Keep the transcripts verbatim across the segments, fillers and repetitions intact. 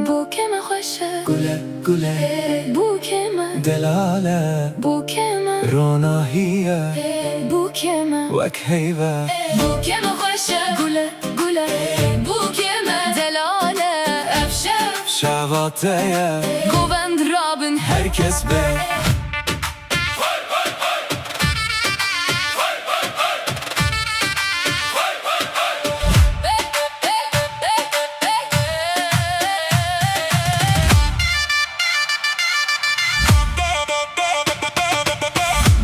Bûkê me xweş e. Gul e, gul e. Bûkê me. Delal e. Bûkê me. Ronahî ye. Bûkê me. Wek heyv e. Bûkê me xweş e. Gul e, gul e. Bûkê me. Delal e. Ev şev. Şeva te ye. Govend rabin. Her kes bê.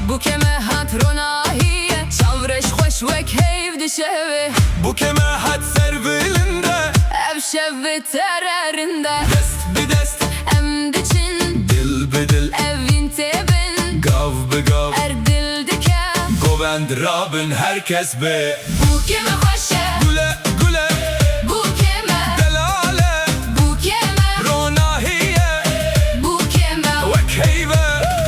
Bûkê me hat ronahî ye, çavreş xweş wek heyv dişeve. Bûkê me hat serbilind e. Ev şev bi tererin de. Dest bi dest. Em diçin. Dil bi dil. Evîn tê bin. Gav bi gav. Er dil dike. Govend rabin her kes bê. Bûkê me xweş e. Gul e, gul e. Bûkê me. Delal e. Bûkê me. Ronahî ye. Bûkê me. Wek heyv e.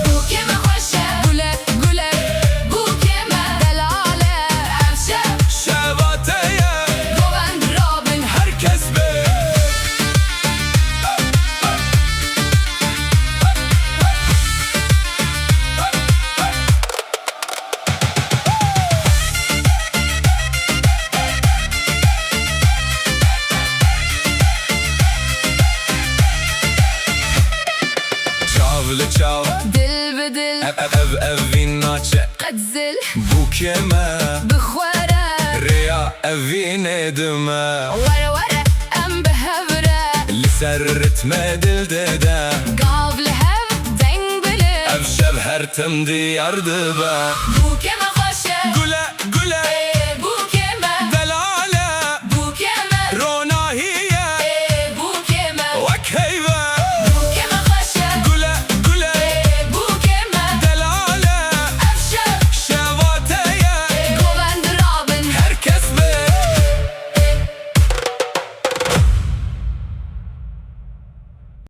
Bûkê me xweş e. Gul e, gul e. Bûkê me. Delal e. Ev şev. Şeva te ye. Govend rabin. Her kes bê. Çav li çav. Dil bi dil. Ev, ev, ev, evîn naçe. Qet zil. Bûkê me. Bi xwe re. Rêya evînê dime. Were were em bi hev re. Li ser ritmê dil dide. Gav li hev deng bilind. Ev şev her tim diyar dibe. Bûkê me